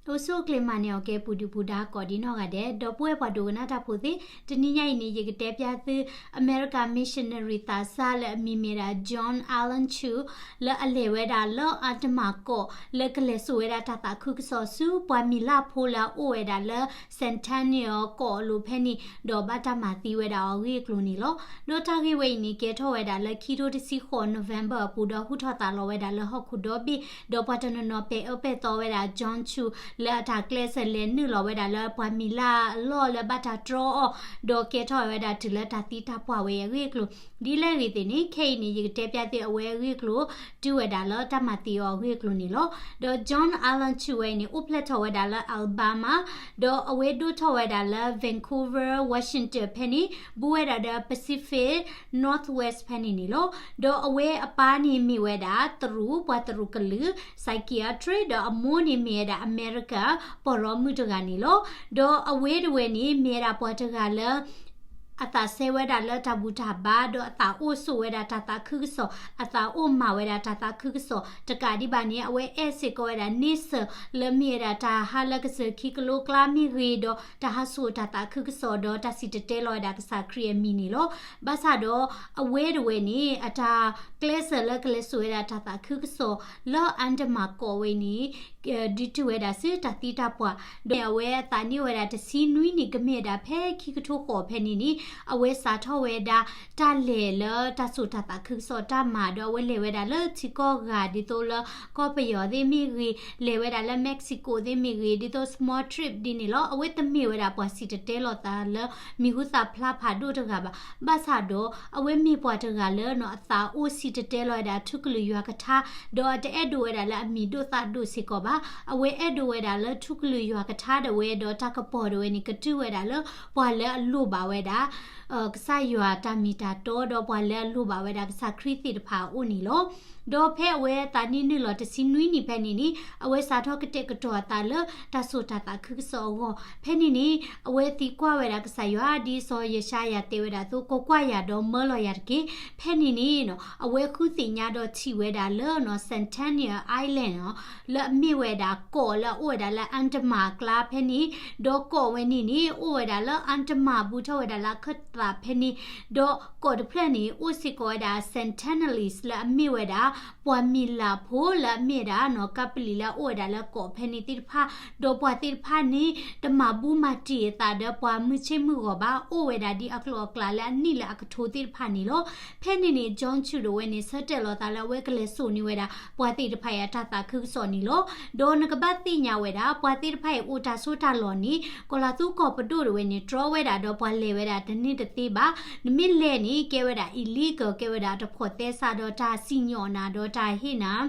အိၣ်ဆူၣ်အိၣ်ချ့မၤန့ၢ်အီၤကဲ ပူၤဒုၣ်ပူၤဒါကိးဒံးနီၢ်ဂၤဒဲး ဒီပုၢ်ဝဲၢ်ပှၤဒိကနၣ်တၢ်ဖိသ့ၣ်, တနံၤညါအံၤန့ၣ် ယကတဲပျၢ်သု အမဲရကၤ missionary သးစၢ်လၢအမံၤမ့ၢ်ဒၣ် John Allen Chu လၢအလဲၤဝဲဒၣ်လၢ Andaman ကီၢ် လၢကလဲၤစိာ်ဝဲဒၣ်တၢ်သးခုကစီၣ်ဆူပှၤမံၤလၢ်ဖိလၢအအိၣ်ဝဲဒၣ်လၢ Sentinel ကီၢ်အလိၤဖဲန့ၣ် ဒီးဘၣ်တၢ်မၤသံဝဲဒၣ်အီၤအဂ့ၢ်အကျိၤန့ၣ်လီၤ. ဒီးတၢ်ဂ့ၢ်ဝဲအံၤန့ၣ် ကဲထီၣ်ဝဲဒၣ်လၢခံထိတဆံဃိး November အပူၤ ဒီးဟူထီၣ်သးလီၤဝဲဒၣ်လၢဟီၣ်ခိၣ်ဒီဘ့ၣ်, ဒီးပှၤတနီၤနီၤပဲာ်အၢပဲာ်သီဝဲဒၣ် John Chu လၢအတၢ်ကျဲးစၢးလဲၤနုာ်လီၤဝဲဒၣ်လၢပှၤမံၤလၢ်အလီၢ်လၢဘၣ်တၢ်တြီအီၤ, ဒီးကဲထီၣ်ဝဲဒၣ်တုၤလၢတၢ်သံတၢ်ပှၢ်ဝဲအံၤအဂ့ၢ်အကျိၤ ဒ်လဲၣ်ဂ့ၤသ့ၣ်န့ၣ် ခဲအံၤန့ၣ် ယကတဲပျၢ်သုအဝဲအဂ့ၢ်အကျိၤ တုၤဝဲဒၣ်လၢတၢ်မၤသံအီၤအဂ့ၢ်အကျိၤန့ၣ်လီၤ. ဒီး John Allen Chu ဝဲအံၤန့ၣ် အိၣ်ဖျဲၣ်ထီၣ်ဝဲဒၣ်လၢ Alabama, ဒီးအဝဲဒိၣ်ထီၣ်ဝဲဒၣ်လၢ Vancouver Washington ဖဲန့ၣ် ဘူးဝဲဒၣ်ဒီး Pacific Northwest ဖဲန့ၣ်န့ၣ်လီၤ. ဒီးအဝဲအပၢ်န့ၣ်မ့ၢ်ဝဲဒၣ်တရူး ပှၤတရူးကလုာ် psychiatrist, ဒီးအမိၢ်န့ၣ်မ့ၢ်ဝဲဒၣ် America ပီၢ်ရီမုၣ်တဂၤန့ၣ်လီၤ. ဒီးအဝဲတဝဲန့ၣ် မ့ၢ်ဝဲဒၣ်ပှၤတဂၤလၢ အသးစဲဝဲဒၣ်လၢတၢ်ဘူၣ်တၢ်ဘါ, ဒီးအသးအိၣ်ဆိးဝဲဒၣ်တၢ်သးခုကစီၣ်, အသးအိၣ်မၤဝဲဒၣ်တၢ်သးခုကစီၣ်, တကးဒံးဘၣ်န့ၣ် အဝဲအဲၣ်စ့ၢ်ကီးဝဲဒၣ်န့ဆၢၣ် လၢမ့ၢ်ဝဲဒၣ်တၢ်ဟးလၢကစၢၢ်ခံကလိကျါမ့ၢ်ဂ့ၤ, ဒီးတၢ်ဟးဆိးတၢ်သးခုကစီၣ်, ဒီးတၢ်စံၣ်တဲၤတဲလီၤဝဲဒၣ်ကစၢ်ခရံာ်အမံၤန့ၣ်လီၤ. ဘၣ်ဆၣ်ဒီး အဝဲတဝဲန့ၣ် အတၢ်ကျဲးစၢးလၢကလဲၤစိာ်ဝဲဒၣ်တၢ်သးခုကစီၣ် လၢ Andaman ကီၢ်ဝဲန့ၣ် ဒုးတုၤဝဲဒၣ်ဆူတၢ်သံတၢ်ပှၢ်, ဒီးအဝဲအသးနံၣ်အိၣ်ဝဲဒၣ်တဆံနွံနံၣ် ကမ့ၢ်ဝဲဒၣ်ဖဲခံကထိဃိးဖဲန့ၣ်န့ၣ် အဝဲစးထီၣ်ဝဲဒၣ်တၢ်လဲၤလၢတၢ်စိာ်တၢ်သးခုကစီၣ်တၢ်မၤ, ဒီးအဝဲလဲၤဝဲဒၣ်လၢထံကီၢ်ဂၤ ဒ်သိးလၢကီၢ်ပယီၤသ့ၣ်မ့ၢ်ဂ့ၤ, လဲၤဝဲဒၣ်လၢ Mexico သ့ၣ်မ့ၢ်ဂ့ၤ, ဒ်သိး small trip ဒ်န့ၣ်လီၤ. အဝဲတမ့ၢ်ဝဲဒၣ်ပှၤစံၣ်တဲၤတဲလီၤသးလၢမံၤဟူသၣ်ဖျါဖးဒိၣ်တဂၤဘၣ်. ဘၣ်ဆၣ်ဒီး အဝဲမ့ၢ်ပှၤတဂၤလၢနီၤ အသးအိၣ်စံၣ်တဲၤတဲလီၤဝဲဒၣ်ထူကလုာ်ယွၤကထါ, ဒီးအတအဲၣ်ဒိးဝဲဒၣ်လၢအမံၤဒိၣ်သၣ်ဒိၣ်စ့ၢ်ကီးဘၣ်. အဝဲအဲၣ်ဒိးဝဲဒၣ်လၢထူကလုာ်ယွၤကထါဒၣ်ဝဲ ဒီးတၢ်ကပီၤဒၣ်ဝဲန့ၣ် ကတုၤဝဲဒၣ်လၢပှၤလၢအလိၣ်ဘၣ်ဝဲဒၣ် ကစၢ်ယွၤတၢ်မ့ၢ်တၢ်တီ ဒီးပှၤလၢအလိၣ်ဘၣ်ဝဲဒၣ်ကစၢ်ခရံာ်သ့ၣ်တဖၣ်အအိၣ်န့ၣ်လီၤ. ဒီးဖဲအဝဲသးနံၣ်နုာ်လီၤတဆံနွံနံၣ်ဖဲန့ၣ်န့ၣ် အဝဲစးထီၣ်ကတဲာ်ကတီၤအသးလၢတၢ်စိာ်တၢ်သးခုကစီၣ်အဂီၢ်. ဖဲန့ၣ်န့ၣ် အဝဲသံကွၢ်ဝဲဒၣ်ကစၢ်ယွၤ ဒ်စီၤယၡါယၤတဲဝဲဒၣ်အသိး ကွၢ်ကွၢ်ယၤဒီးမၢလီၤယၤတက့ၢ်. ဖဲန့ၣ်န့ၣ်နီၤ အဝဲဃုသ့ၣ်ညါဒီးထံၣ်ဝဲဒၣ်လၢနီၤ Sentinel Island နီၤ လၢအမ့ၢ်ဝဲဒၣ်ကီၢ်လၢအအိၣ်ဝဲဒၣ်လၢ Andaman အကျါဖဲန့ၣ်, ဒီးကီၢ်ဝဲန့ၣ်န့ၣ် အိၣ်ဝဲဒၣ်လၢ Andaman ဘူးထီၣ်ဝဲဒၣ်လၢအခၢၣ်သးဖဲန့ၣ်, ဒီးကီၢ်တဖျၢၣ်န့ၣ် အိၣ်စ့ၢ်ကီးဝဲဒၣ် Sentinelese လၢအမ့ၢ်ဝဲဒၣ် ပှၤမံၤလၢ်ဖိလၢအမ့ၢ်ဒၣ်နီၤ ကပလံၤလၢအအိၣ်ဝဲဒၣ်လၢကီၢ်ဖဲန့ၣ်သ့ၣ်တဖၣ်, ဒီးပှၤသ့ၣ်တဖၣ်န့ၣ် တမၤဘူၣ်မၤတံာ်အသးဒီးပှၤမုၢ်ဆ့ၣ်မုၢ်ဂီၤဘၣ်, အိၣ်ဝဲဒၣ်ဒ်အကျိၤအကျဲလၢအနံၣ်လၢအကထိသ့ၣ်တဖၣ်န့ၣ်လီၤ. ဖဲန့ၣ်န့ၣ် John Chu ဒၣ်ဝဲန့ၣ် ဆၢတဲာ်လီၤသးလၢအဝဲကလဲၤစိာ်န့ၢ်ဝဲဒၣ် ပှၤသ့ၣ်တဖၣ်အံၤအတၢ်သးခုကစီၣ်န့ၣ်လီၤ. ဒီးနကဘၣ်သ့ၣ်ညါဝဲဒၣ် ပှၤသ့ၣ်တဖၣ်အံၤအိၣ်တၢ်စိတၢ်လီၤန့ၣ် ကီၤလၤသူကီၢ်ပဒိၣ်ဒၣ်ဝဲန့ၣ် တြီဝဲဒၣ်ဒီးပှၤလဲၤဝဲဒၣ်တန့ၢ်တသ့ဘၣ်. နမ့ၢ်လဲၤန့ၣ် ကဲဝဲဒၣ် illegal ကဲဝဲဒၣ်တဖိးသဲစးဒီးတၢ်စံၣ်ညီၣ်နၤဒီးတၢ်ဟ့ၣ်နၤ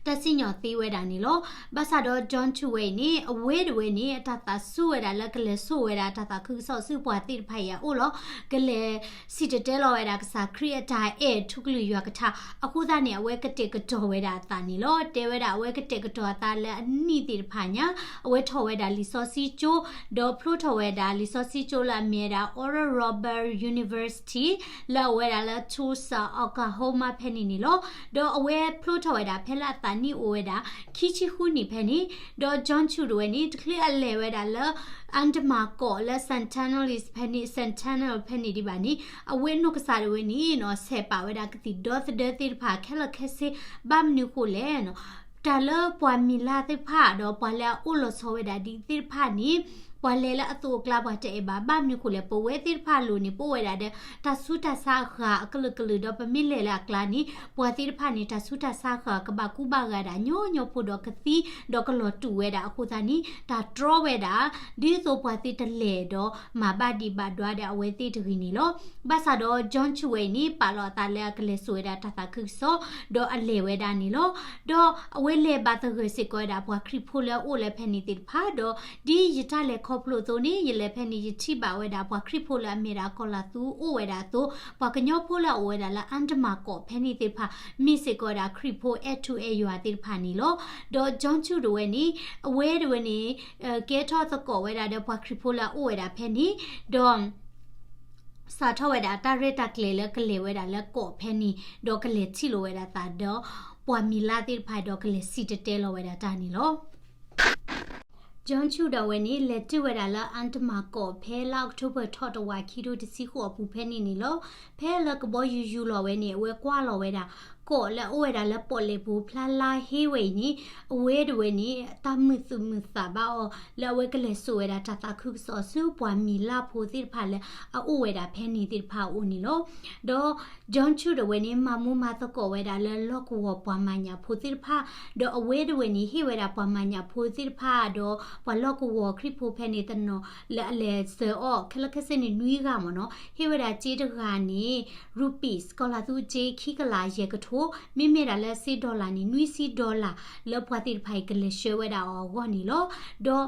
တၢ်စံၣ်ညီၣ်သ့ဝဲဒၣ်န့ၣ်လီၤ. ဘၣ်ဆၣ်ဒီး John Chu ဝဲအံၤန့ၣ် အဝဲဒၣ်ဝဲန့ၣ် အတၢ်သးစူၢ်ဝဲဒၣ်လၢကလဲၤစိာ်ဝဲဒၣ်တၢ်သးခုကစီၣ်ဆူပှၤသ့ၣ်တဖၣ်အံၤအအိၣ်လီၤ. ကလဲၤစံၣ်တဲၤတဲလီၤဝဲဒၣ်ကစၢ်ခရံာ်အတၢ်အဲၣ်ထူကလုာ်ယွၤကထါ. အဃိသတးန့ၣ် အဝဲကတဲာ်ကတီၤဝဲဒၣ်အသးန့ၣ်လီၤ. တဲဝဲဒၣ်အဝဲကတဲာ်ကတီၤအသးလၢအနံၣ်သ့ၣ်တဖၣ်ညါ အဝဲထီၣ်ဝဲဒၣ်လံာ်စီဆှံကၠိ ဒီးဖျိထီၣ်ဝဲဒၣ်လံာ်စီဆှံကၠိလၢအမ့ၢ်ဝဲဒၣ် Oral Roberts University လၢအဝဲဒၣ်လၢ Tulsa Oklahoma ဖဲန့ၣ်န့ၣ်လီၤ. ဒီးအဝဲဖျိထီၣ်ဝဲဒၣ်ဖဲလၢအသးနံၣ်အိၣ်ဝဲဒၣ် ခံဆံဃုနံၣ်ဖဲန့ၣ်, ဒီး John Chu ဒၣ်ဝဲန့ၣ် တချုးအလဲၤဝဲဒၣ်လၢ Andaman ကီၢ်လၢ Sentinelese ဖဲန့ၣ် Sentinel ဖဲန့ၣ်ဒံးဘၣ်န့ၣ် အဝဲနီၢ်ကစၢ်ဒၣ်ဝဲန့ၣ်နီၤ ဆဲးပာ်ဝဲဒၣ်ကသံၣ်ဒီသဒၢသ့ၣ်တဖၣ်ခဲလၢာ်ခဲဆ့ ဘၣ်မနုၤဃိလဲၣ်နီၤ တၢ်လၢပှၤမံၤလၢ်သ့ၣ်တဖၣ်ဒီးပှၤလၢအအိၣ်လီၤဆီဝဲဒၣ်ဒ်သ့ၣ်တဖၣ်န့ၣ် ပှၤလဲၤလၢအသိးအကျါပှၤတအဲၣ်ဘၣ် ဘၣ်မနုၤဃိလဲၣ် ပဝဲသ့ၣ်တဖၣ်အလိၤန့ၣ် ပအိၣ်ဝဲဒၣ်ဒီး တၢ်ဆူးတၢ်ဆါအဂၤအကလုာ်ကလုာ်ဒီးပမ့ၢ်လဲၤလၢအကျါန့ၣ် ပှၤသ့ၣ်တဖၣ်န့ၣ် တၢ်ဆူးတၢ်ဆါအဂၤကဘၣ်ကူဘၣ်ဂာ်ဒၣ်ညီညီဖိဒီးကသံ ဒီးကလီၤတူာ်ဝဲဒၣ်အဃိသတးန့ၣ် တၢ်တြီဝဲဒၣ် ဒ်သိးပှၤသ့တလဲၤဒီးမၤဘၣ်ဒံးဘၣ်ဒွါဒီးအဝဲသ့ၣ်တဂ့ၤန့ၣ်လီၤ. ဘၣ်ဆၣ်ဒီး John Chu ဝဲအံၤန့ၣ် ပာ်လီၤအသးလၢအကလဲၤစိာ်ဝဲဒၣ်တၢ်သးခုကစီၣ် ဒီးအလဲၤဝဲဒၣ်န့ၣ်လီၤ. ဒီးအဝဲလဲၤဘၣ်သဂၢၢ်စ့ၢ်ကီးဝဲဒၣ်ပှၤခရံာ်ဖိလၢအအိၣ်လၢဖဲန့ၣ်သ့ၣ်တဖၣ်ဒီး ဒ်ယတၢ်လဲၤခီဖျိအသိးန့ၣ် ယလဲၤဖဲန့ၣ် ယထံၣ်ဘၣ်ဝဲဒၣ်ပှၤခရံာ်ဖိလၢအမ့ၢ်ဒၣ်ကီၤလၤသူအိၣ်ဝဲဒၣ်အသိး ပှၤကညီဖိလၢအအိၣ်ဝဲဒၣ်လၢ Andaman ကီၢ်ဖဲန့ၣ်သ့ၣ်တဖၣ် မ့ၢ်စ့ၢ်ကီးဝဲဒၣ်ခရံာ်ဖိအဲၣ်ထူအဲၣ်ယွၤသ့ၣ်တဖၣ်န့ၣ်လီၤ. ဒီး John Chu ဒၣ်ဝဲန့ၣ် အဝဲဒၣ်ဝဲန့ၣ် ကဲထီၣ်သကိးဝဲဒၣ်ဒီးပှၤခရံာ်ဖိလၢအအိၣ်ဝဲဒၣ်ဖဲန့ၣ် ဒီး စးထီၣ်ဝဲဒၣ်တၢ်ရဲၣ်တၢ်ကျဲၤလၢကလဲၤဝဲဒၣ်လၢကီၢ်ဖဲန့ၣ် ဒီးကလဲၤထံၣ်လိာ်ဝဲဒၣ်သးဒီး ပှၤမံၤလၢ်သ့ၣ်တဖၣ်ဒီးကလဲၤစံၣ်တဲၤတဲလီၤဝဲဒၣ်တၢ်န့ၣ်လီၤ. John Chu ဒီးအဝဲန့ၣ် လဲၤတုၤဝဲဒၣ်လၢ Andaman ကီး ဖဲလါအီးကထိဘၢၣ်ထီၣ်တဝာ်ခံထိတဆံဃိးအပူၤဖဲန့ၣ်န့ၣ်လီၤ. ဖဲလၢကဘီယူၤယူၤလီၤဝဲန့ၣ် အဝဲကွၢ်လီၤဝဲဒၣ် ကီးလၢအအိၣ်ဝဲဒၣ်လၢပီၣ်လဲၣ်ပူၤ ဖျါလါဟ့ဝဲအံၤန့ၣ် အဝဲတဝဲန့ၣ် တၢ်မုာ်သူၣ်မုာ်သးဘၣ်အီၤ လၢအဝဲကလဲၤစိာ်ဝဲဒၣ်တၢ်သးခုကစီၣ်ဆူပှၤမံၤလၢ်ဖိသ့ၣ်တဖၣ်လၢ အအိၣ်ဝဲဒၣ်ဖဲန့ၣ်သ့ၣ်တဖၣ်အအိၣ်န့ၣ်လီၤ. ဒီး John Chu တဝဲန့ၣ် မၤမူမၤသကိးဝဲဒၣ်လၢလီၢ်ကဝီၤပှၤမၤညၣ်ဖိသ့ၣ်တဖၣ်, ဒီးအဝဲတဝဲန့ၣ် ဟ့ၣ်ဝဲဒၣ်ပှၤမၤညၣ်ဖိသ့ၣ်တဖၣ် ဒီးပှၤလီၢ်ကဝီၤခရံာ်ဖိဖဲန့ၣ်တနီၤ လၢအလဲၤစၢၤအီၣ် ခဲလၢာ်ခဲဆ့န့ၣ် နွံဂၤမ့ၢ်နီၤ, ဟ့ၣ်ဝဲဒၣ်စ့တဂၤန့ၣ် rupees ကီၢ်လၤသူစ့ခံကလးယဲၢ်ကထိ, မ့မ့ၢ်ဒၣ်လၢစ့ dollar န့ၣ် နွံဆံ dollar လၢပှၤသ့ၣ်တဖၣ်အံၤကလဲၤဆှၢဝဲဒၣ်အီၤအဂီၢ်န့ၣ်လီၤ. ဒီး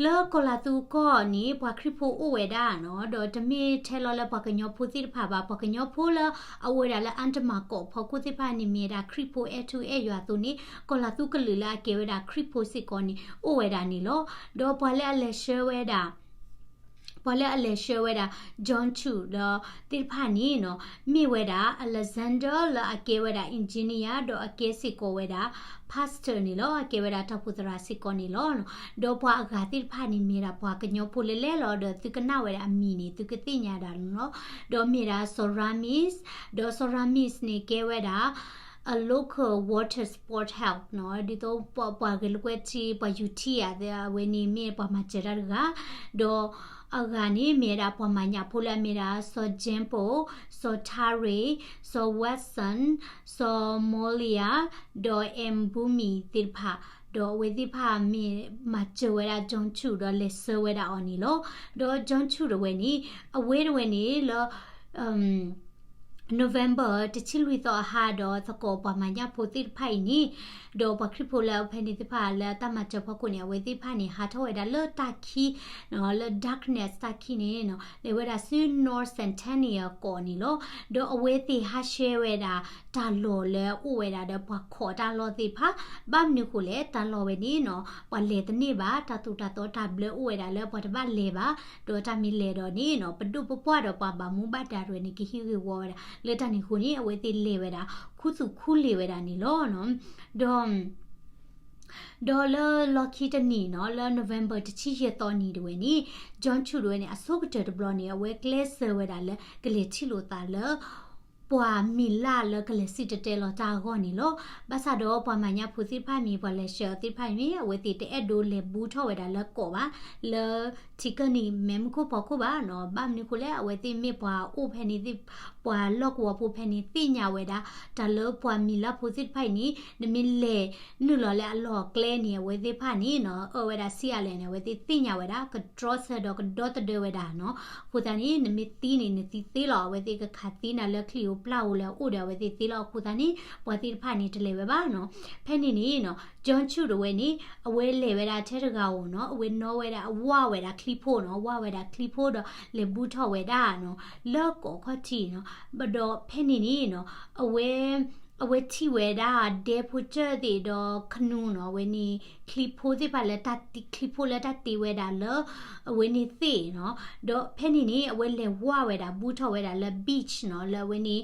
လၢကီၢ်လၤသူကီၢ်န့ၣ် ပှၤခရံာ်ဖိအိၣ်ဝဲဒၣ်နီၤ, ဒီးတမ့ၢ်ထဲလီၤလၢပှၤကညီဖိသ့ၣ်တဖၣ်ဘၣ်, ပှၤကညီဖိလၢအအိၣ်ဝဲဒၣ်လၢ Andaman ကီးဖီခိၣ်သ့ၣ်တဖၣ်န့ၣ် မ့ၢ်ဝဲဒၣ်ခရံာ်ဖိအဲၣ်ထူအဲၣ်ယွၤအသိးန့ၣ် ကီၢ်လၤသူကလုာ်လၢအကဲဝဲဒၣ်ခရံာ်ဖိစ့ၢ်ကီးန့ၣ် အိၣ်ဝဲဒၣ်န့ၣ်လီၤ. ဒီးပှၤလၢအလဲၤဆှၢဝဲဒၣ် ပှၤလၢအလဲၤဆှၢဝဲဒၣ် John Chu ဒီးသ့ၣ်တဖၣ်န့ၣ်နီၤ, မ့ၢ်ဝဲဒၣ် Alexander လၢအကဲဝဲဒၣ် engineer ဒီးအကဲစ့ၢ်ကီးဝဲဒၣ် pastor န့ၣ်လီၤ, အကဲဝဲဒၣ်တၢ်အိၣ်ဖှိၣ်သရၣ်စ့ၢ်ကီးန့ၣ်လီၤ. ဒီးပှၤအဂၤသ့ၣ်တဖၣ်န့ၣ် မ့ၢ်ဒၣ်ပှၤကညီဖိလဲၣ်လဲၣ်လီၤ, ဒီးသုကနၣ်ဝဲဒၣ်အမံၤန့ၣ် သုကသ့ၣ်ညါဒၣ်လီၤ. ဒီးမ့ၢ်ဒၣ်စီၤ Ramesh, ဒီးစီၤ Ramesh န့ၣ် ကဲဝဲဒၣ် a local water sport help နီၤ, ဒ်သိးပှၤဂဲၤလိာ်ကွဲထံ ပှၤယူၤထံဧါ အဝဲန့ၣ်မ့ၢ်ပှၤမၤစၢၤတၢ်တဂၤ, ဒီးအဂၤန့ၣ်မ့ၢ်ဝဲဒၣ်ပှၤမၤညၣ်ဖိလၢအမ့ၢ်ဒၣ် စီၤ Jempo, စီၤ Tare, စီၤ Watson, စီၤ Molia, ဒီး Mbumi သ့ၣ်တဖၣ်, ဒီးအဝဲသ့ၣ်တဖၣ်မ့ၢ်မၤစၢၤဝဲဒၣ် John Chu ဒီးလဲၤဆှၢဝဲဒၣ်အီၤန့ၣ်လီၤ. ဒီး John Chu တဝဲန့ၣ် အဝဲတဝဲန့ၣ်လၢ November တဆံလွံၢ်သီအဟါဒီးသကိးပှၤမၤညၣ်ဖိသ့ၣ်တဖၣ်အံၤန့ၣ်, ဒီးပှၤခရံာ်ဖိလၢအဖဲန့ၣ်သ့ၣ်တဖၣ်လၢတၢ်မၤစၢၤဖီခိၣ်န့ၣ် အဝဲသ့ၣ်တဖၣ်န့ၣ် ဟးထီၣ်ဝဲဒၣ်လၢတၢ်ခံ, လၢ darkness တၢ်ခံန့ၣ်နီၤ, လဲၤဝဲဒၣ်ဆူ North Centennial ကီးန့ၣ်လီၤ. ဒီးအဝဲသ့ၣ်ဟးဆှဲဝဲဒၣ် တၢ်လီၢ်လၢအအိၣ်ဝဲဒၣ်ဒီးပှၤခိးတၢ်လီၢ်သ့ၣ်တဖၣ်, ဘၣ်မနုၤဃိလဲၣ် တၢ်လီၢ်ဝဲန့ၣ်နီၤ ပှၤလဲၤတန့ၢ်ဘၣ်, တၢ်သိၣ်တၢ်သီတၢ်ဘျၢအိၣ်ဝဲဒၣ်လၢပှၤတဘၣ်လဲၤဘၣ်, ဒီးတၢ်မ့ၢ်လဲၤဒီးန့ၣ်နီၤ ပဒိၣ်ပပှၢ်ဒီးပှၤဘၣ်မူဘၣ်ဒါတဝဲန့ၣ် ကဟံးဂ့ၢ်ဝီဝဲဒၣ်, လၢတၢ်န့ၣ်အဃိန့ၣ် အဝဲသ့ၣ်လဲၤဝဲဒၣ် ခူသူၣ်ခူလ့ၤဝဲဒၣ်န့ၣ်လီၤ. ဒီး ဒီးလၢလီၢ်ခံတနံၤနီၤ လၢ November တဆံယဲၢ်သီနံၤတဝဲန့ၣ် John Chu တဝဲန့ၣ် အဆိကတၢၢ်တဘျီန့ၣ် အဝဲကျဲးစၢးဝဲဒၣ်လၢကလဲၤထံၣ်လိာ်သးလၢ ပှၤမံၤလၢ်လၢကလဲၤစံၣ်တဲၤတဲလီၤတၢ်အဂီၢ်န့ၣ်လီၤ. ဘၣ်ဆၣ်ဒီးပှၤမၤညၣ်ဖိသ့ၣ်တဖၣ်မ့ၢ် ပှၤလဲၤဆှၢအီၤသ့ၣ်တဖၣ်မ့ၢ် အဝဲသ့ၣ်တအဲၣ်ဒိးလဲၤဘူးထီၣ်ဝဲဒၣ်လၢကီးဘၣ်, လၢထံကၢၢ်နံၤမဲးမုၢ်ခိၣ်ဖီခိၣ်ဘၣ်နီၤ. ဘၣ်မနုၤဃိလဲၣ် အဝဲသ့ၣ်မ့ၢ်ပှၤအိၣ်ဖဲန့ၣ်သ့ၣ်, ပှၤလီၢ်ကဝီၤဖိဖဲန့ၣ်သ့ၣ်ညါဝဲဒၣ် တၢ်လၢပှၤမံၤလၢ်ဖိသ့ၣ်တဖၣ်အံၤန့ၣ် နမ့ၢ်လဲၤနုာ်လီၤလၢအလီၢ်အကျဲန့ၣ် အဝဲသ့ၣ်တဖၣ်န့ၣ်နီၤ အၢဝဲဒၣ်ဆံးအါလဲၣ်န့ၣ် အဝဲသ့ၣ်သ့ၣ်ညါဝဲဒၣ် ကတြီဆၢဒီးကဒီသဒၢဝဲဒၣ်နီၤ. အဃိသတးန့ၣ် နမ့ၢ်သံန့ၣ် နသံသ့လီၤ. အဝဲသ့ၣ်ကခးသံနၤလၢချံၣ်ဧိၤပျၢ်ဧိၤလၢအအိၣ်ဒီးအဝဲသ့ၣ်သ့လီၤ. အဃိသတးန့ၣ် ပှၤသ့ၣ်တဖၣ်န့ၣ်တလဲၤဝဲဘၣ်နီၤ. ဖဲန့ၣ်န့ၣ်နီၤ John Chu တဝဲန့ၣ် အဝဲလဲၤဝဲဒၣ်ထဲတဂၤဧိၤနီၤ, အဝဲနီၣ်ဝဲဒၣ် အဝၢ်ဝဲဒၣ်ချံဖိနီၤ, ဝၢ်ဝဲဒၣ်ချံဖိဒီးလဲၤဘူးထီၣ်ဝဲဒၣ်နီၤ လၢကီးခီၣ်ထံးနီၤ. ဒီးဖဲန့ၣ်န့ၣ်နီၤ အဝဲ အဝဲထံၣ်ဝဲဒၣ် ဒဲဖိစၢၣ်သ့ၣ်ဒီး canoe နီၤ, အဝဲန့ၣ် ချံဖိသ့ၣ်တဖၣ်လၢတၢ်တ့ ချံဖိလၢတၢ်တ့ဝဲဒၣ်လၢ အဝဲန့ၣ်သ့ၣ်နီၤ. ဒီးဖဲန့ၣ်န့ၣ် အဝဲလဲၤဝၢ်ဝဲဒၣ် ဘူးထီၣ်ဝဲဒၣ်လၢ beach နီၤ, လၢအဝဲန့ၣ်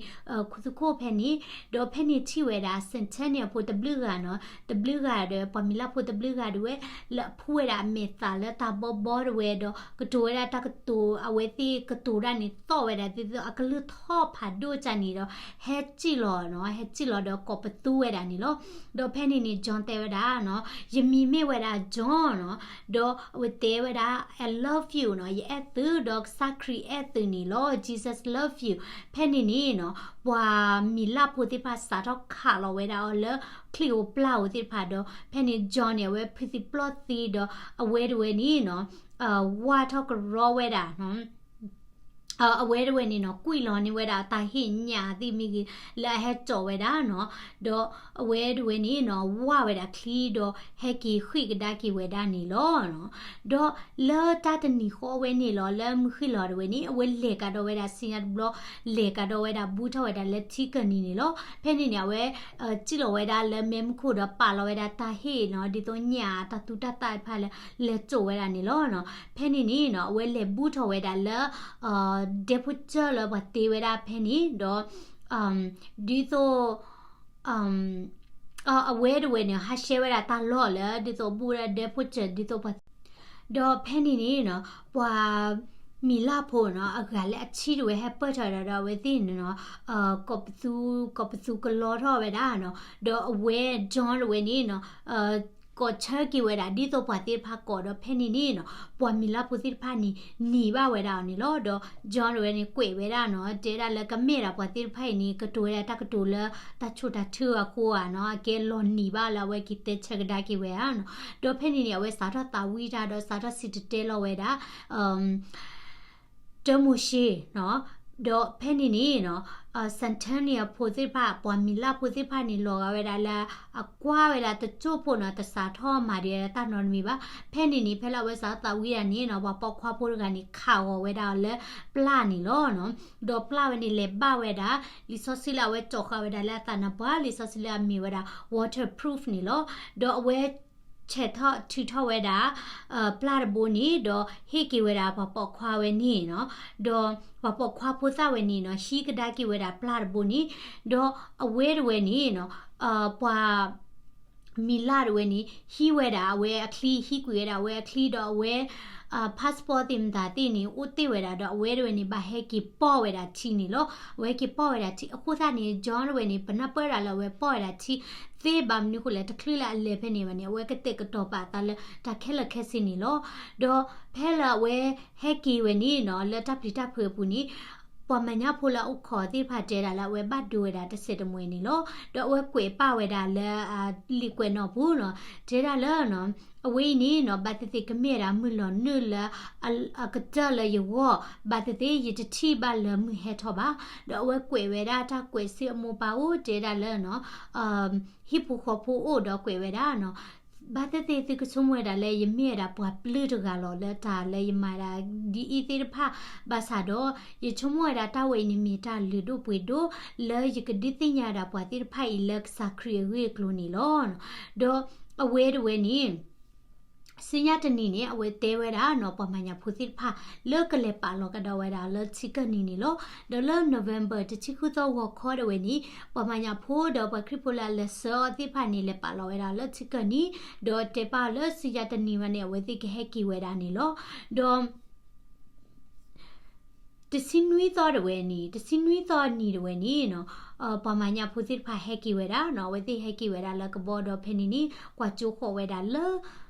ခူသူၣ်ခိၣ်ဖဲန့ၣ်, ဒီးဖဲန့ၣ်ထံၣ်ဝဲဒၣ် Centennial ဖိတဘျုးဂၤနီၤ, တဘျုးဂၤဒီး ပှၤမံၤလၢ်ဖိတဘျုးဂၤဒၣ်ဝဲ လၢအဖှူဝဲဒၣ်အမဲာ်သၣ်လၢတၢ်ဘီဘီဒၣ်ဝဲဒီး ကတိၤဝဲဒၣ်တၢ်ကတိၤ အဝဲသ့ၣ်ကတိၤတၢ်န့ၣ် သီၣ်ဝဲဒၣ်ဒ်သိးအကလုၢ်ထီၣ်ဖးဒိၣ်ကၢ်န့ၣ်ဒီး ဟဲစံၣ်လီၤနီၤ, ဟဲစံၣ်လီၤဒီးကိးပသူဝဲဒၣ်န့ၣ်လီၤ. ဒီးဖဲန့ၣ်န့ၣ် John တဲဝဲဒၣ်နီၤ, ယမံၤမ့ၢ်ဝဲဒၣ် John နီၤ, ဒီးအဝဲတဲဝဲဒ�် I love you နီၤ, ယအဲၣ်သု ဒီးကစၢ်ခရံာ်အဲၣ်သုန့ၣ်လီၤ, Jesus love you. ဖဲန့ၣ်န့ၣ်နီၤ ပှၤမံၤလၢ်ဖိသ့ၣ်တဖၣ်စးထီၣ်ခးလီၤဝဲဒၣ်အီၤလၢချံၣ်ဧိၤပျၢ်ဧိၤသ့ၣ်တဖၣ်ဒီး ဖဲန့ၣ် John န့ၣ် အဝဲဖုးသံပျီၢ်သံဒီး အဝဲတဝဲန့ၣ်နီၤ ဝၢ်ထီၣ်ကရီဝဲဒၣ် အဝဲတဝဲန့ၣ်နီၤ ကွံာ်လီၤန့ၢ်ဝဲဒၣ်တၢ်ဟ့ၣ်ညၣ်သ့ၣ်မ့ၢ်ဂ့ၤ လၢအဟဲစိာ်ဝဲဒၣ်နီၤ, ဒီးအဝဲတဝဲန့ၣ်နီၤ ဝၢ်ဝဲဒၣ်ချံဒီး ဟဲက့ၤဃ့ၢ်ကဒါက့ၤဝဲဒၣ်န့ၣ်လီၤ. ဒီးလၢတၢ်တနံၤဃီဝဲန့ၣ်လီၤ လၢမုၢ်ဃ့ၢ်လီၤတဝဲန့ၣ် အဝဲလဲၤကဒီးဝဲဒၣ်ဆူညါတဘျီ လဲၤကဒီးဝဲဒၣ်ဘူးထီၣ်ဝဲဒၣ်လၢထံကၢၢ်နံၤန့ၣ်လီၤ. ဖဲန့ၣ်န့ၣ် အဝဲ စံၣ်လီၤဝဲဒၣ်လၢမဲးမုၢ်ခိၣ်ဒီးပာ်လီၤဝဲဒၣ်တၢ်ဟ့ၣ်နီၤ ဒ်သိးညၣ်တၢ်သူတၢ်သၣ်တဖၣ်လၢ လဲၤစိာ်ဝဲဒၣ်န့ၣ်လီၤ. ဖဲန့ၣ်န့ၣ်နီၤ အဝဲလဲၤဘူးထီၣ်ဝဲဒၣ်လၢ ဒဲဖိစၢၢ်လၢပှၤတ့ဝဲဒၣ်ဖဲန့ၣ်ဒီး ဒ်သိး အဝဲတဝဲန့ၣ် ဟးဆှဲဝဲဒၣ်တၢ်လီၢ်လၢ ဒ်သိးဘူးဝဲဒၣ်ဒဲဖိစၢၢ် ဒ်သိးပှၤ ဒီးဖဲန့ၣ်န့ၣ်နီၤ ပှၤမံၤလၢ်ဖိနီၤ အဂၤလၢအဆံတဝဲဟဲပၢၢ်ထီၣ်ဒီး ဒီးအဝဲသ့ၣ်န့ၣ်နီၤ ကိးပသူ ကိးပသူကလီထီၣ်ဝဲဒၣ်နီၤ ဒီးအဝဲ John တဝဲန့ၣ်နီၤ ကိးဆၢက့ၤဝဲဒၣ် ဒ်သိးပှၤသ့ၣ်တဖၣ်ကိး ဒီးဖဲန့ၣ်န့ၣ်နီၤ ပှၤမံၤလၢ်ဖိသ့ၣ်တဖၣ်န့ၣ် နံၤဘၣ်ဝဲဒၣ်အီၤန့ၣ်လီၤ. ဒီး John တဝဲန့ၣ် ကွဲးဝဲဒၣ်နီၤ တဲဒၣ်လၢကမ့ၢ်ဒၣ်ပှၤသ့ၣ်တဖၣ်အံၤန့ၣ် ကတိၤဝဲဒၣ်တၢ်ကတိၤလၢတၢ်ဆိၣ်တၢ်ထုအဃိဧါနီၤ အကဲလီၤနံၤဘၣ်လၢအဝဲက့ၤတဲဆၢကဒါက့ၤဝဲဧါနီၤ. ဒီးဖဲန့ၣ်န့ၣ် အဝဲစးထီၣ်သးဝံၣ်တၢ်ဒီးစးထီၣ်စံၣ်တဲၤတဲလီၤဝဲဒၣ် တၢမိၤၡ့နီၤ ဒီးဖဲန့ၣ်န့ၣ်နီၤ Sentinel ဖိသ့ၣ်တဖၣ် ပှၤမံၤလၢ်ဖိသ့ၣ်တဖၣ်န့ၣ် လီၤဂာ်ဝဲဒၣ်လၢ အကွၢ်ဝဲဒၣ်တစိၢ်ဖိနီၤ တစးထီၣ်မၤဒံးတၢ်နီတမံၤဘၣ်. ဖဲန့ၣ်န့ၣ် ဖဲလၢအဝဲစးထီၣ်သးဝံၣ်တၢ်န့ၣ်နီၤ ပှၤပိာ်ခွါဖိတဂၤန့ၣ် ခးဂီၤဝဲဒၣ်အီၤလၢပျၢ်န့ၣ်လီၤနီၤ. ဒီးပျၢ်ဝဲန့ၣ် လဲၤဘၣ်ဝဲဒၣ် လံာ်စီဆှံလၢအဝဲကၠီၤဃာ်ဝဲဒၣ်လၢအသးနါပှၢ် လံာ်စီဆှံလၢအမ့ၢ်ဝဲဒၣ် waterproof န့ၣ်လီၤ. ဒီးအဝဲ ဆဲးထီၣ်ထုးထီၣ်ဝဲဒၣ် ပျၢ်တဘိန့ၣ် ဒီးဟ့ၣ်က့ၤဝဲဒၣ်ပှၤပိာ်ခွါဝဲန့ၣ်နီၤ, ဒီးပှၤပိာ်ခွါဖိသၣ်ဝဲန့ၣ်နီၤ ဟံးကဒါက့ၤဝဲဒၣ်ပျၢ်တဘိန့ၣ်, ဒီးအဝဲတဝဲန့ၣ်နီၤ ပှၤမံၤလၢ်တဝဲန့ၣ် ဟံးဝဲဒၣ်အဝဲအချံ, ဟံးကွံာ်ဝဲဒၣ်အဝဲအချံ ဒီးအဝဲ passport သ့ၣ်မတၤသ့ၣ်န့ၣ် အိၣ်တ့ၢ်ဝဲဒၣ် ဒီးအဝဲတဝဲန့ၣ် ဘၣ်ဟဲက့ၤပိာ်ဝဲဒၣ်ထံန့ၣ်လီၤ. အဝဲက့ၤပိာ်ဝဲဒၣ်ထံ အဃိသတးန့ၣ် John တဝဲန့ၣ် ပနၢ်ပၢၢ်ဒၣ်လၢအဝဲပိာ်ဝဲဒၣ်ထံသ့ဘၣ်မနုၤအဃိလဲၣ်, တချုးလၢအလဲၤဖဲန့ၣ်ဘၣ်န့ၣ် အဝဲကတဲာ်ကတီၤပာ်အသးလၢတၢ်ခဲလၢာ်ခဲဆ့န့ၣ်လီၤ. ဒီးဖဲလၢအဝဲဟဲက့ၤဝဲန့ၣ်နီၤ လၢတၢ်ပျံၤတၢ်ဖုးအပူၤန့ၣ် ပှၤမၤညၣ်ဖိလၢအအိၣ်ခိးသ့ၣ်တဖၣ်တဲဒၣ်လၢအဝဲဘၣ်ဒိဝဲဒၣ်တစဲးတမှဲၤန့ၣ်လီၤ. ဒီးအဝဲကွဲးပာ်ဝဲဒၣ်လၢ လံာ်ကွဲးနီၣ်ပူၤနီၤ တဲဒၣ်လၢ အဝဲအံၤန့ၣ်နီၤ ဘၣ်သ့ၣ်သ့ၣ်ကမ့ၢ်ဝဲဒၣ်မုၢ်လီၤနုာ်လၢ အကတၢၢ်လၢယဂီၢ်, ဘၣ်သ့ၣ်သ့ၣ်ယတထံၣ်ဘၣ်လၢမုၢ်ဟဲထီၣ်ဘၣ်. ဒီးအဝဲကွဲးဝဲဒၣ်တၢ်ကွဲးဆူအမိၢ်ပၢ်အိၣ် တဲဒၣ်လၢ ဟံၣ်ဖိဃီဖိအိၣ်ဒီးကွဲးဝဲဒၣ်နီၤ ဘၣ်သ့ၣ်သ့ၣ်သုကဆိကမိၣ်ဝဲဒၣ်လၢယမ့ၢ်ဝဲဒၣ်ပှၤပျုၢ်တဂၤလီၤ လၢတၢ်လၢယမၤဒၣ်ဒ်အံၤသ့ၣ်တဖၣ်, ဘၣ်ဆၣ်ဒီး ယဆိကမိၣ်ဝဲဒၣ်တၢ်ဝဲအံၤန့ၣ်မ့ၢ်တၢ်လုၢ်ဒိၣ်ပှ့ၤဒိၣ် လၢယကဒုးသ့ၣ်ညါဒၣ်ပှၤသ့ၣ်တဖၣ်အံၤလၢကစၢ်ခရံာ်အဂ့ၢ်အကျိၤန့ၣ်လီၤ. ဒီးအဝဲတဝဲန့ၣ် ဆူညါတနံၤန့ၣ် အဝဲတဲဝဲဒၣ်နီၤ ပှၤမၤညၣ်ဖိသ့ၣ်တဖၣ် လၢကလဲၤပာ်လီၤကဒီးဝဲဒၣ်လၢထံကၢၢ်နံၤန့ၣ်လီၤ. ဒီးလၢ November တဆံဃုသီဂီၤခီတဝဲန့ၣ် ပှၤမၤညၣ်ဖိဒီးပှၤခရံာ်ဖိလၢအလဲၤဆှၢအီၤသ့ၣ်တဖၣ်န့ၣ် လဲၤပာ်လီၤဝဲဒၣ်လၢထံကၢၢ်နံၤ, ဒီးတဲပာ်အီၤလၢဆူညါတနံၤဝဲန့ၣ် အဝဲသ့ၣ်ကဟဲက့ၤဝဲဒၣ်န့ၣ်လီၤ. ဒီး တဆံနွံသီတဝဲန့ၣ် တဆံနွံသီအနံၤတဝဲန့ၣ်နီၤ ပှၤမၤညၣ်ဖိသ့ၣ်တဖၣ်ဟဲက့ၤဝဲဒၣ်နီၤ, အဝဲသ့ၣ်ဟဲက့ၤဝဲဒၣ်လၢကဘီဒီးဖဲန့ၣ်န့ၣ် ကွၢ်ကၠိဃီၤဝဲဒၣ်လၢ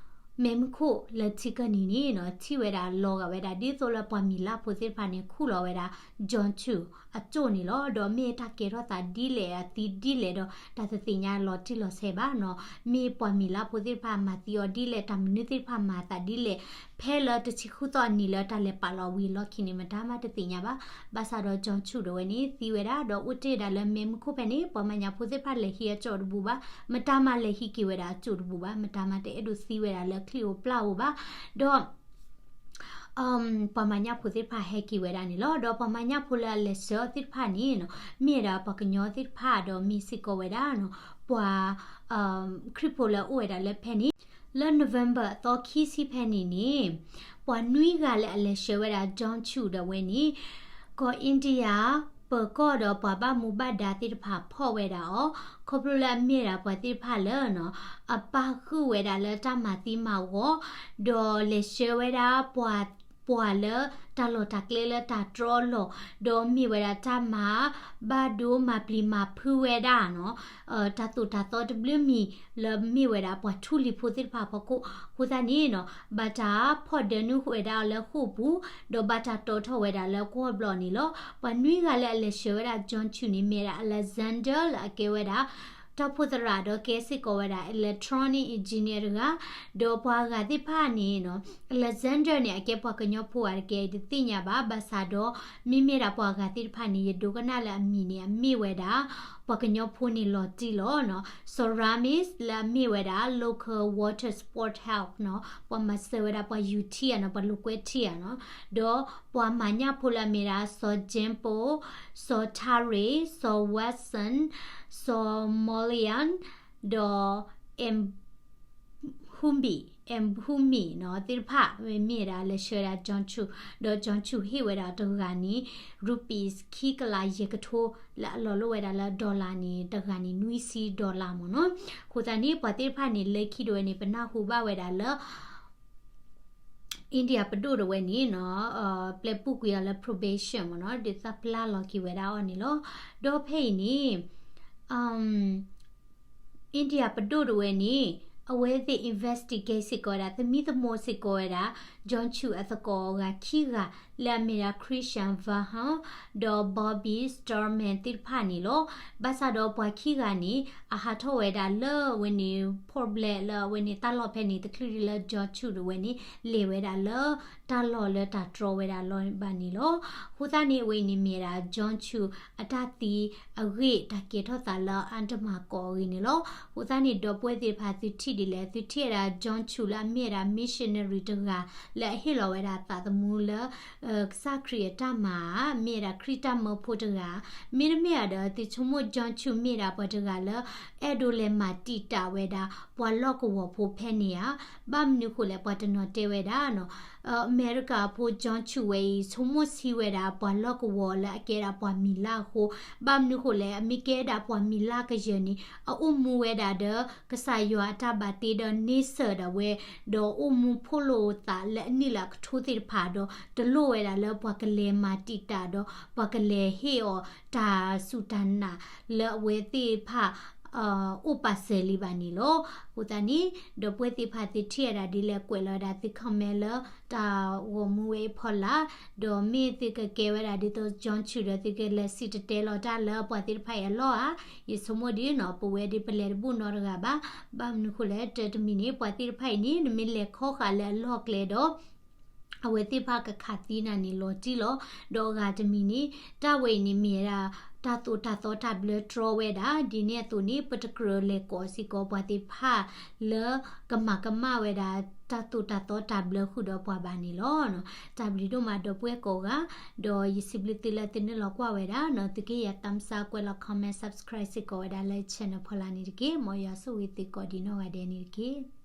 မဲးမုၢ်ခိၣ်လၢထံကၢၢ်နံၤန့ၣ်နီၤ ထံၣ်ဝဲဒၣ်လီၤဂာ်ဝဲဒၣ် ဒ်သိးလၢပှၤမံၤလၢ်ဖိသ့ၣ်တဖၣ်န့ၣ် ခူၣ်လီၤဝဲဒၣ် John Chu အစိၣ်န့ၣ်လီၤ. ဒီးမ့ၢ်တၢ်ကဲထီၣ်သးဒ်လဲၣ် အသံဒ်လဲၣ်ဒီး တၢ်တသ့ၣ်ညါလီၤတံၢ်လီၤဆဲးဘၣ်နီၤ, မ့ၢ်ပှၤမံၤလၢ်ဖိသ့ၣ်တဖၣ်မၤသံအီၤဒ်လဲၣ် တၢ်မနုၤသ့ၣ်တဖၣ်မၤအသးဒ်လဲၣ်, ဖဲလၢတဆံဃုသီအနံၤလၢတၢ်လဲၤပာ်လီၤဝံၤအလီၢ်ခံန့ၣ် မတၤမးတသ့ၣ်ညါဘၣ်. ဘၣ်ဆၣ်ဒီး John Chu တဝဲန့ၣ် သံဝဲဒၣ် ဒီးအိၣ်တ့ၢ်ဒၣ်လၢမဲးမုၢ်ခိၣ်ဖဲန့ၣ် ပှၤမၤညၣ်ဖိသ့ၣ်တဖၣ်လဲၤဟံးအစိၣ်တဘူးဘၣ်, မတၤမးလဲၤဟံးက့ၤဝဲဒၣ်အစိၣ်တဘူးဘၣ်, မတၤမးတအဲၣ်ဒိးသံဝဲဒၣ်လၢချံၣ်ဧိၤပျၢ်ဧိၤဘၣ်. ဒီး ပှၤမၤညၣ်ဖိသ့ၣ်တဖၣ်ဟဲက့ၤဝဲဒၣ်န့ၣ်လီၤ. ဒီးပှၤမၤညၣ်ဖိလၢအလဲၤဆှၢအီၤသ့ၣ်တဖၣ်န့ၣ်နီၤ မ့ၢ်ဝဲဒၣ်ပှၤကညီသ့ၣ်တဖၣ် ဒီးမ့ၢ်စ့ၢ်ကီးဝဲဒၣ်နီၤ ပှၤ ခရံာ်ဖိလၢအအိၣ်ဝဲဒၣ်လၢဖဲန့ၣ် လၢ November အသီခံဆံဖဲန့ၣ်န့ၣ် ပှၤနွံဂၤလၢအလဲၤဆှၢဝဲဒၣ် John Chu ဒီးဝဲန့ၣ် ကီၢ် India ပၢၤကီၢ်ဒီးပှၤဘၣ်မူဘၣ်ဒါသ့ၣ်တဖၣ်ဖီၣ်ဝဲဒၣ်အီၤ, ခီဖျိလၢအမ့ၢ်ဒၣ်ပှၤသ့ၣ်တဖၣ်လၢ အပၣ်ဃုာ်ဝဲဒၣ်လၢတၢ်မၤသံမၤဝီ, ဒီးလဲၤဆှၢဝဲဒၣ်ပှၤ ပှၤလၢတၢ်လီၢ်တၢ်ကျဲလၢတၢ်တြီအလီၢ်, ဒီးမ့ၢ်ဝဲဒၣ်တၢ်မၤဘၣ်ဒိမၤပျံၤမၤဖုးဝဲဒၣ်နီၤ တၢ်သိၣ်တၢ်သီတဘျုးမံၤ လၢမ့ၢ်ဝဲဒၣ်ပှၤထူလံၤဖိသ့ၣ်တဖၣ်အဖီခိၣ်, အဃိသတးန့ၣ်နီၤ ဘၣ်တၢ်ဖီၣ်ဒၢနုာ်ဝဲဒၣ်အီၤလၢဃိာ်ပူၤ, ဒီးဘၣ်တၢ်တီထီၣ်ဝဲဒၣ်လၢကွီၢ်ဘျီၣ်န့ၣ်လီၤ. ပှၤနွံဂၤလၢအလဲၤဆှၢဝဲဒၣ် John Chu န့ၣ် မ့ၢ်ဝဲဒၣ် Alexander လၢအကဲဝဲဒၣ် တီၢ်ဖှိၣ်သရၣ်ဒီးကဲစ့ၢ်ကီးဝဲဒၣ် electronic engineer တဂၤ, ဒီးပှၤအဂၤသ့ၣ်တဖၣ်န့ၣ်နီၤ Alexander န့ၣ် အကဲပှၤကညီဖိဧါတကဲအံၤတသ့ၣ်ညါဘၣ်, ဘၣ်ဆၣ်ဒီး မ့မ့ၢ်ဒၣ်ပှၤအဂၤသ့ၣ်တဖၣ်န့ၣ် ယဒိကနၣ်လၢအမံၤန့ၣ် အမ့ၢ်ဝဲဒၣ် ပှၤကညီဖိန့ၣ်လီၤတံၢ်လီၤနီၤ, Soramis လၢအမ့ၢ်ဝဲဒၣ် local water sport help နီၤ, ပှၤမၤစၢၤဝဲဒၣ်ပှၤယူၤထံဧါနီၤ, ပှၤလိာ်ကွဲထံဧါနီၤ, ဒီးပှၤမၤညၣ်ဖိလၢအမ့ၢ်ဒၣ် စီၤ Jimpo, စီၤ Tare, စီၤ Watson, စီၤ Molian ဒီး Mhumbi, Mhumbi နီၤ သ့ၣ်တဖၣ် မ့ၢ်ဒၣ်လဲၤဆှၢဒၣ် John Chu, ဒီး John Chu ဟ့ၣ်ဝဲဒၣ်တဂၤန့ၣ် rupees ခံကလးယဲၢ်ကထိ လၢအလီၤလိာ်ဝဲဒၣ်လၢ dollar န့ၣ် တဂၤန့ၣ် နွံဆံ dollar မ့ၢ်နီၤ. အဃိသတးန့ၣ် ပှၤသ့ၣ်တဖၣ်န့ၣ် လၢခံတဝဲန့ၣ် ပနၢ်ဟူဘၣ်ဝဲဒၣ်လၢ India ပဒိၣ်တဝဲန့ၣ်နီၤ ပျဲပူၣ်ကွံာ်အီၤလၢ probation မ့ၢ်နီၤ ဒုးသးပျၢ်လီၤက့ၤဝဲဒၣ်အီၤန့ၣ်လီၤ. ဒီးဖဲအံၤန့ၣ် India ပဒိၣ်တဝဲန့ၣ် အဝဲသ့ၣ် investigate စ့ၢ်ကီးဝဲဒၣ် သမံသမိးစ့ၢ်ကီးဝဲဒၣ် John Chu အသကိးအဂၤခံဂၤ လၢအမ့ၢ်ဒၣ် Krishan Vahan ဒီး Bobby Starman သ့ၣ်တဖၣ်န့ၣ်လီၤ. ဘၣ်ဆၣ်ဒီးပှၤခံဂၤန့ၣ် အဟးထီၣ်ဝဲဒၣ်လၢအဝဲန့ၣ် Port Blair လၢအဝဲန့ၣ်တၢ်လီၢ်ဖဲန့ၣ် တချုးဒံးလၢ John Chu တဝဲန့ၣ် လဲၤဝဲဒၣ်လၢတၢ်လီၢ်လၢတၢ်တြီဝဲဒၣ်လီၢ်ဘၣ်န့ၣ်လီၤ. အဃိသတးန့ၣ် အဝဲအံၤန့ၣ်မ့ၢ်ဝဲဒၣ် John Chu အတၢ်သံအဂ့ၢ် တၢ်ကဲထီၣ်သးလၢအါတမၤကီးအဂ့ၢ်န့ၣ်လီၤ. အဃိသတးန့ၣ် ဒီပုၢ်ဝဲၢ်သ့ၣ်တဖၣ် သုထံၣ်ဒ်လဲၣ်, သုထံၣ်ဝဲဒၣ် John Chu လၢအမ့ၢ်ဝဲဒၣ် missionary တဂၤ လၢအဟ့ၣ်လီၤဝဲဒၣ်သးသမူလၢ ကစၢ်ခရံာ်အတၢ်မၤ, မ့ၢ်ဝဲဒၣ်ခရံာ်တၢ်မၢဖိတဂၤ, မ့တမ့ၢ်ဧါဒီး သုဆိကမိၣ် John Chu မ့ၢ်ဒၣ်ပှၤတဂၤလၢ အဲၣ်ဒိးလဲၤမၤတံာ်တာ်ဝဲဒၣ် ပှၤလီၢ်ကဝီၤဖိဖဲန့ၣ်ဧါ. ဘၣ်မနုၤဃိလဲၣ် ပှၤတနီၤတဲဝဲဒၣ်နီၤ အမဲရကၤဖိ John Chu ဝဲအံၤ ဆိကမိၣ်ဆံးဝဲဒၣ်ပှၤလီၢ်ကဝီၤလၢအကဲဒၣ်ပှၤမံၤလၢ်အဃိ, ဘၣ်မနုၤဃိလဲၣ် အမ့ၢ်ကဲဒၣ်ပှၤမံၤလၢ်ကယၢၤန့ၣ် အအိၣ်မူဝဲဒၣ်ဒီး ကစၢ်ယွၤအတၢ်ဘၣ်တ့ဒီးန့ဆၢၣ်ဒၣ်ဝဲ, ဒီးအိၣ်မူဖှိၣ်လိာ်သးလၢအနံၣ်လၢအကထိသ့ၣ်တဖၣ်ဒီး တလိၣ်ဝဲဒၣ်လၢပှၤကလဲၤမၤတံာ်တာ်ဒီး ပှၤကလဲၤဟ့ၣ်အီၤတၢ်စူၢ်တၢ်နာ်လၢအဝဲသ့ၣ်တဖၣ် အိၣ်ပာ်စၢၤလံဘၣ်န့ၣ်လီၤ. အဃိသတးန့ၣ် ဒီပုၢ်ဝဲၢ်သ့ၣ်တဖၣ် သုထံၣ်ဝဲဒၣ်ဒ်လဲၣ် ကွဲးလီၤဝဲဒၣ်သု comment လၢတၢ်ဂီၤမူဝဲအံၤဖီလာ်, ဒီးမ့ၢ်သုကကဲဝဲဒၣ်ဒ်သိး John Chu ဒီး သုကလဲၤစံၣ်တဲၤတဲလီၤတၢ်လၢပှၤသ့ၣ်တဖၣ်အံၤအလီၢ်ဧါ. ယဆိကမိၣ်ဒ်နီၤ ပဝဲဒၣ်ပလဲၤတဘူၣ်နီတဂၤဘၣ်. ဘၣ်မနုၤဃိလဲၣ် တၢ်တမံၤန့ၣ် ပှၤသ့ၣ်တဖၣ်အံၤန့ၣ် နမ့ၢ်လဲၤခီဃာ်လၢအလီၢ်ကျဲဒီး အဝဲသ့ၣ်တဖၣ်ကခးသံနၤန့ၣ်လီၤတံၢ်လီၤ. ဒီးအဂၤတမံၤန့ၣ် တၢ်ဝဲအံၤန့ၣ်မ့ၢ်ဝဲဒၣ် တၢ်သိၣ်တၢ်သီတၢ်ဘျၢတြီဝဲဒၣ်, ဒ်န့ၣ်အသိးန့ၣ် ပတကြၢးလဲၤကိးစ့ၢ်ကီးပှၤသ့ၣ်တဖၣ်လၢ ကမၤကမၣ်ဝဲဒၣ် တၢ်သိၣ်တၢ်သီတၢ်ဘျၢဃုာ်ဒီးပှၤဘၣ်န့ၣ်လီၤ. တၢ်ဘျုးဒိၣ်မး ဒီပုၢ်ဝဲၢ်ကိးဂၤ, ဒီးယစံးဘျုးသုလၢသုနုာ်လီၤကွၢ်ဝဲဒၣ်နီၤ, သုကဟ့ၣ်ယၤ thumbs up ကွဲးလီၤ comment subscribe စ့ၢ်ကီးဝဲဒၣ်လၢ channel ဖီလာ်န့ၣ်တက့ၢ်. မ်ယွၤဆိၣ်ဂ့ၤသုကိးဒံးနီၢ်ဂၤဒဲးန့ၣ်တက့ၢ်.